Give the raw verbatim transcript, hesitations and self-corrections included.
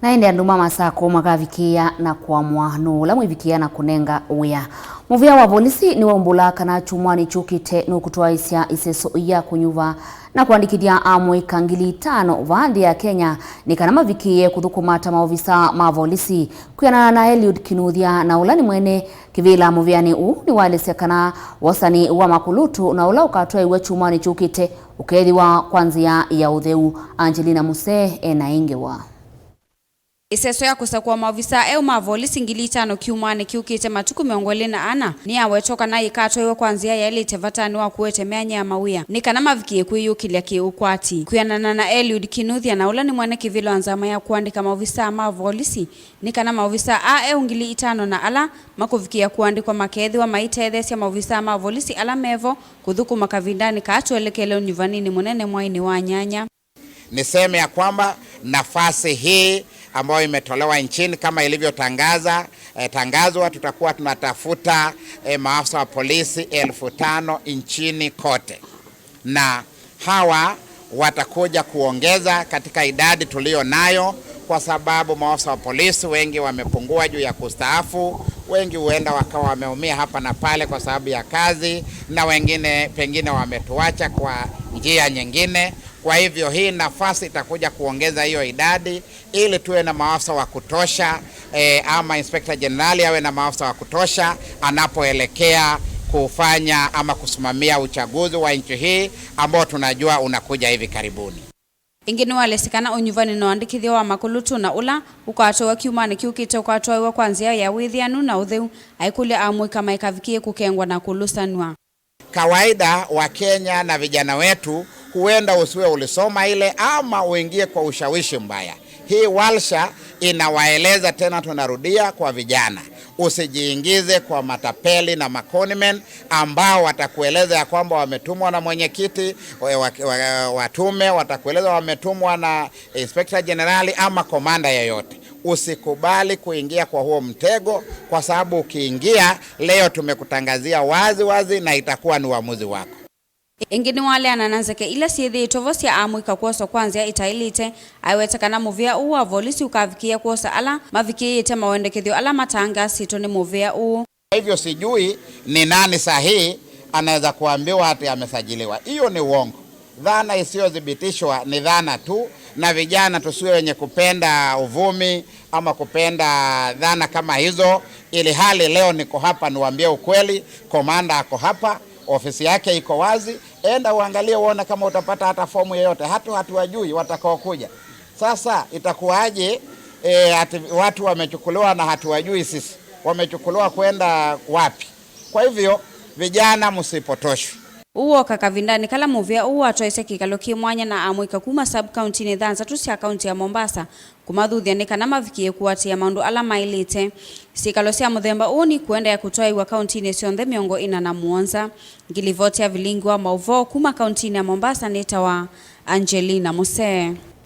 Na ĩndĩ andũ ma Masakũ makavikĩĩa na kũamũa nũũ ũla mwĩvikĩĩa na kũnenga wĩa. Mũvĩa wa volisi nĩwaumbũla kana kyumwanĩ kyũkĩte nũkũtwaĩsya ĩseso ya kũnyuva na kũandĩkĩthya amũika ngili itano vaa nthĩ ya Kenya nĩ kana mavikĩĩe kũthũkũma ta maovisa ma volisi. Kwĩanana na Eliud Kinuthia, na ũla nĩ mwene kĩvĩla mũvĩanĩ ũũ, nĩwaelesya kana wosani wa makũlũtũ na ũla ũkatwaĩw'a kyumwanĩ kyũkĩte ũkeethĩwa kwa nzĩa ya ũtheu. Angelina Musee ena ĩ ngewa. Ĩseso ya kũsakũa maovisa eũ ma volisi ngili itano kyumwanĩ kyũkĩte matukũ mĩongo ĩlĩ na ana nĩyawetwa kana yĩkatwaĩwe kwa nzĩa yaĩlĩte vatanĩ wa kũete myanya ya mawĩa nĩ kana mavikĩe kwĩyũkĩlya kĩ-ũkwati. Kwĩanana na Eliud Kinuthia, na ũla nĩ mwene kĩvĩla wa nzama ya kũandĩka maovisa ma volisi, nĩ kana maovisa aa eũ ngili itano na ala makũvikĩĩa kũandĩkwa makeethĩwa maitetheesya maovisa ma volisi ala mevo kũthũkũma kavindanĩ kaa twelekele ũnyuvaninĩ mũnene mwainĩ wa nyanya. Niseme ya kwamba nafasi hii ambayo imetolewa nchini kama ilivyotangaza, eh, tangazwa, tutakuwa tunatafuta, eh, maafisa wa polisi elfu tano nchini kote, na hawa watakuja kuongeza katika idadi tuliyo nayo, kwa sababu maafisa wa polisi wengi wamepungua juu ya kustaafu, wengi huenda wakawa wameumia hapa na pale kwa sababu ya kazi, na wengine pengine wametuacha kwa njia nyingine. Kwa hivyo hii nafasi itakuja kuongeza hiyo idadi ili tuwe na maafisa wa kutosha, eh, ama Inspector General awe na maafisa wa kutosha anapoelekea kufanya ama kusimamia uchaguzi wa nchi hii ambao tunajua unakuja hivi karibuni. Ĩngĩ nĩwalesĩ kana ũnyuvani na ũandĩkĩthya wa makũlũtũ na ũla ũkatwaĩwa kyumwanĩ kyũkĩte ũkatwaĩwa kwa nzĩa ya wĩthĩanu na ũtheu, aikũlya amũika maikavikĩe kũkengwa na kũlũsanw'a. Kawaida wa Kenya na vijana wetu, huenda usiwe ulisoma ile ama uingie kwa ushawishi mbaya. Hii warsha inawaeleza tena, tunarudia kwa vijana, usijiingize kwa matapeli na maconmen ambao watakueleza ya kwamba wametumwa na mwenyekiti, wa, wa, wa, wa tume, watakueleza wametumwa na Inspector General ama komanda yeyote. Usikubali kuingia kwa huo mtego, kwa sababu ukiingia, leo tumekutangazia wazi wazi na itakuwa ni uamuzi wako. Ĩngĩ nĩwaleana na nzeke ila syĩthĩĩtwe vo sya amũika kwoswa kwa nzĩa ĩtaĩlĩte. Aiweta kana mũvĩa ũũ wa volisi ũkavikĩĩa kwosa ala mavikĩĩte mawendekethyo ala matangaasĩtwe nĩ mũvĩa ũũ. Kwa hivyo sijui ni nani sahihi anaweza kuambiwa ati amesajiliwa. Hiyo ni uongo. Dhana isiyothibitishwa ni dhana tu, na vijana tusiwe wenye kupenda uvumi ama kupenda dhana kama hizo, ili hali leo niko hapa niwaambie ukweli, komanda ako hapa, ofisi yake iko wazi, enda uangalie uone kama utapata hata fomu yoyote. Hatu hatuwajui watakaokuja. Sasa itakuwaje, eh, ati watu wamechukuliwa na hatuwajui sisi? Wamechukuliwa kwenda wapi? Kwa hivyo, vijana msipotoshwe. Ũũ woka kavindanĩ kala mũvĩa ũũ watwaĩsye kĩkalo kĩ mwanya na amũika kuma sub-kauntinĩ thanthatũ sya kaunti ya Mombasa kũmathuthya nĩ kana mavikĩe kũatĩĩa maũndũ ala maĩlĩte. Syĩkalo sya mũthemba ũũ nikũendeea kũtwaĩwa kauntinĩ syonthe mĩongo ĩna na mũonza. Ngilivoti ya vilingi wa maũvoo kuma kauntinĩ ya Mombasa nĩtawa Angelina Musee.